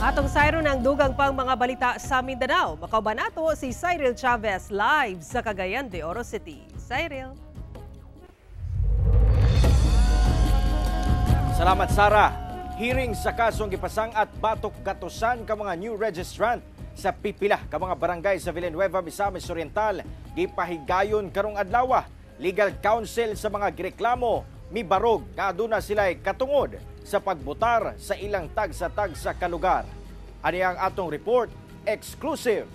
Atong sayron ang dugang pang mga balita sa Mindanao. Makauban nato si Cyril Chavez live sa Cagayan de Oro City. Cyril. Salamat, Sara. Hearing sa kasong gipasang-at batok gatusan ka mga new registrant sa pipila ka mga barangay sa Villanueva, Misamis Oriental gipahigayon karong adlaw. Legal counsel sa mga gireklamo mibarog nga aduna sila'y katungod sa pagbotar sa ilang tagsa-tagsa ka lugar. Ani ang atong report exclusive.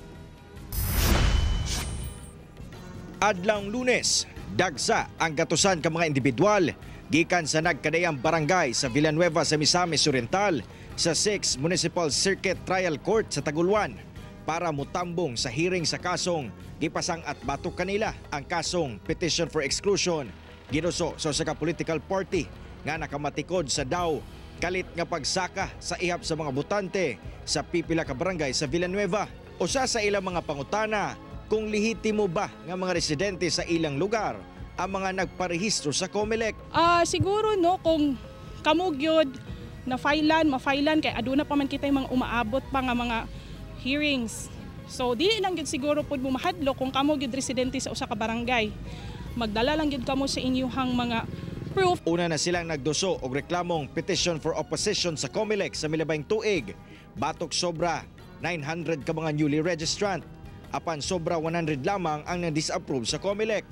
Adlawng Lunes, dagsa ang gatusan ka mga individual gikan sa nagkadayang barangay sa Villanueva sa Misamis Oriental sa 6 Municipal Circuit Trial Court sa Taguluan para mutambong sa hearing sa kasong gipasang at batok kanila ang kasong petition for exclusion ginuso sa usa ka political party nga nakamatikod sa daw kalit nga pagsaka sa ihap sa mga botante sa pipila ka barangay sa Villanueva. Usa sa ilang mga pangutana kung lehitimo ba nga mga residente sa ilang lugar ang mga nagparehistro sa COMELEC. Siguro no, kung kamo gyud na filean, ma-filean kay aduna pa man kitay mga umaabot pa nga mga hearings. So dili lang gyud siguro pud mo mahadlok kung kamo gyud residente sa usa ka barangay. Magdala lang gyud kamo sa inyuhang mga proof. Una na silang nagduso og reklamong petition for opposition sa COMELEC sa milabayng tuig. Batok sobra 900 ka mga newly registrant. Apan sobra 100 lamang ang na-disapprove sa COMELEC.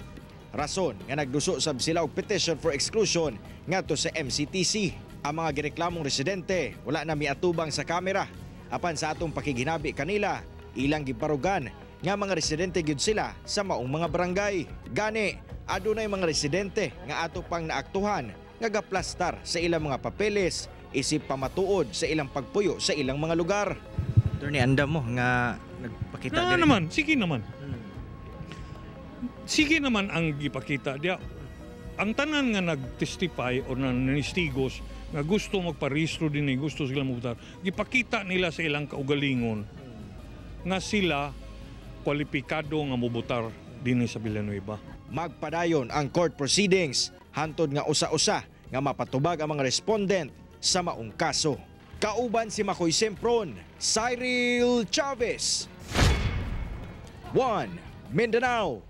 Rason nga nagduso sab sila og petition for exclusion ngadto sa MCTC. Ang mga gireklamong residente wala na miatubang sa kamera. Apan sa atong pakiginabi kanila, ilang gibarugan nga mga residente gyud sila sa maong mga barangay. Gani, adunay mga residente nga ato pang naaktuhan nga gaplastar sa ilang mga papeles isip pamatuod sa ilang pagpuyo sa ilang mga lugar. Attorney, andam mo nga nagpakita Na diri? Naman, sige naman. Sige naman ang gipakita diya. Ang tanan nga nag-testify o nanistigos nga gusto magparehistro din eh, gusto sila mobotar, gipakita nila sa ilang kaugalingon nga sila kwalipikado nga mobotar dinhi sa Villanueva. Magpadayon ang court proceedings hantod nga usa-usa nga mapatubag ang mga respondent sa maong kaso. Kauban si Makoy Sempron, Cyril Chavez. 1 Mindanao.